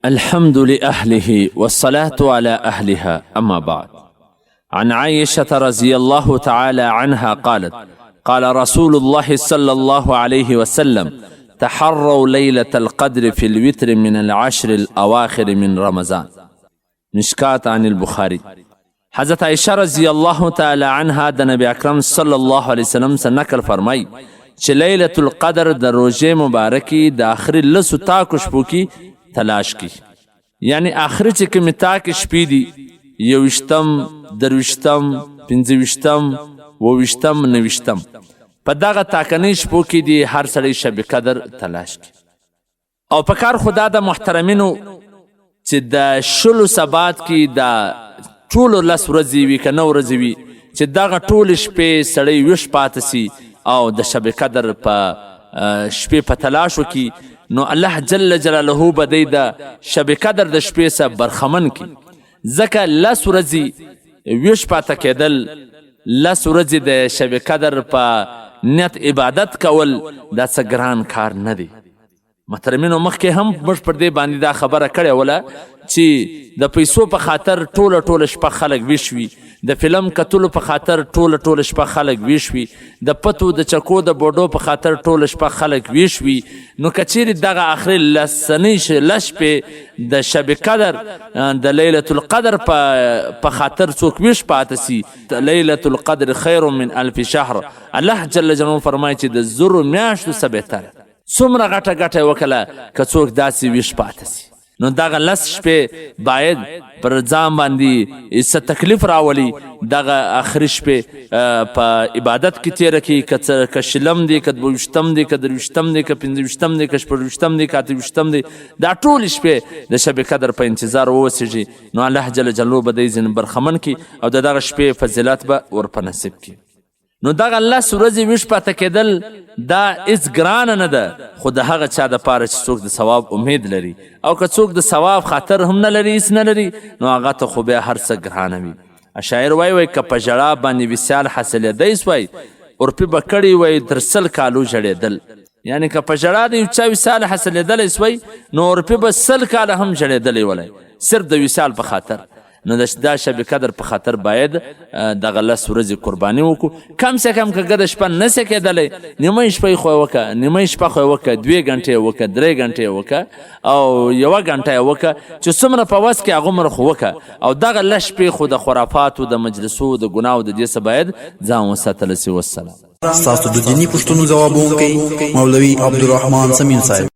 الحمد لأهله والصلاة على أهلها أما بعد. عن عائشة رضي الله تعالى عنها قالت: قال رسول الله صلى الله عليه وسلم: تحروا ليلة القدر في الوتر من العشر الأواخر من رمضان. مشکات عن البخاري. حضرت عائشه رضی الله تعالی عنها د نبی اکرم صلی الله علیه وسلم څخه نقل فرمای چې لیلة القدر د روژې مبارکي د آخري لسو تاکو شپو کې تلاش کی، یعنی آخري چې کومې تاکې شپې دي، یوویشتم، درویشتم، پنځه ویشتم، اوویشتم، نهویشتم، په دغه تاکنۍ شپو کې دي هر سړی شب قدر تلاش کی. او په کار خو دا د محترمینو چې د 20 سبات کې د ټولو 10 ورځې وي که 9 ورځې وي، چې دغه ټولې شپې سړی ویښ پاتې سي او د شب قدر په شپې په تلاش وکړي، نو الله جل جلاله به دی د شب قدر د شپې څخه برخمن کړي. ځکه 10 ورځې ویښ پاته کېدل، 10 ورځې د شب قدر په نیت عبادت کول، دا څه ګران کار نه دی. محترمینو، مخکې هم موږ پر دې باندې دا خبره کړې وله چې د پیسو په خاطر ټوله ټوله شپه خلک ویښ وي، د فلم کتلو په خاطر ټوله ټوله شپه خلک ویښ وي، د پتو د چکو د بوډو په خاطر ټوله شپه خلک ویښ وي. نو که چیرې دغه اخري لسنۍ 10 شپې د شب قدر، د لیلة القدر په خاطر څوک ویښ پاته سي، لیلة القدر خیر من الف شهر، الله جل جلاله فرمایي چې د 1000 میاشتو څخه بهتره. څومره غټه ګټه یې وکړه که څوک داسې ویښ پاته سي. نو دغه 10 شپې باید پر ځان باندې څه تکلیف راولي، دغه اخري شپې په عبادت کې تېره کړي. که څه که 20 دی، که 22 دی، که 23 دی، که 25 دی، که 26 دی، که 28 دی، دا ټولې شپې د شب قدر په انتظار ووسیږي، نو الله جل جلاله به دی ځینې برخمن کړي او د دغه شپې فضیلت به ور په نصیب کړي. نو دغه 10 ورځې ویښ پاته کېدل دا هیڅ ګرانه نه ده، خو د هغه چا دپاره چې څوک د ثواب امید لري. او که څوک د ثواب خاطر هم نه لري، هیڅ نه لري، نو هغه ته خو بیا هر څه ګرانه وي. شاعر وای وای که په ژړا باندې وصال حاصلېدی سوای، اورپی به کړی وای تر 100 کالو ژړېدل. یعنی که په ژړا د یو چا وصال حاصلېدلی سوای، نو اورپی به 100 کاله هم ژړېدلی ولای، صرف د وصال په خاطر. نو د دا شب قدر په خاطر باید دغه 10 ورځې قرباني وکړو. کم سه کم که ګده شپه نه سې کېدلی، نیمه شپه خو وکړه، نیمه شپه خو وکړه، 2 غنټې وکړه، 3 غنټې وکړه او 1 غنټه وکړه، چې څومره په وس کې هغومره خو وکړه. او دغه 10 شپې خو د خرافاتو، د مجلسو، د ګناو، د دې څه باید ځان وساتل سي. والسلام. ستاسو د دیني پوښتنو ځوابونکی مولوي عبدالرحمن صمیم صاحب.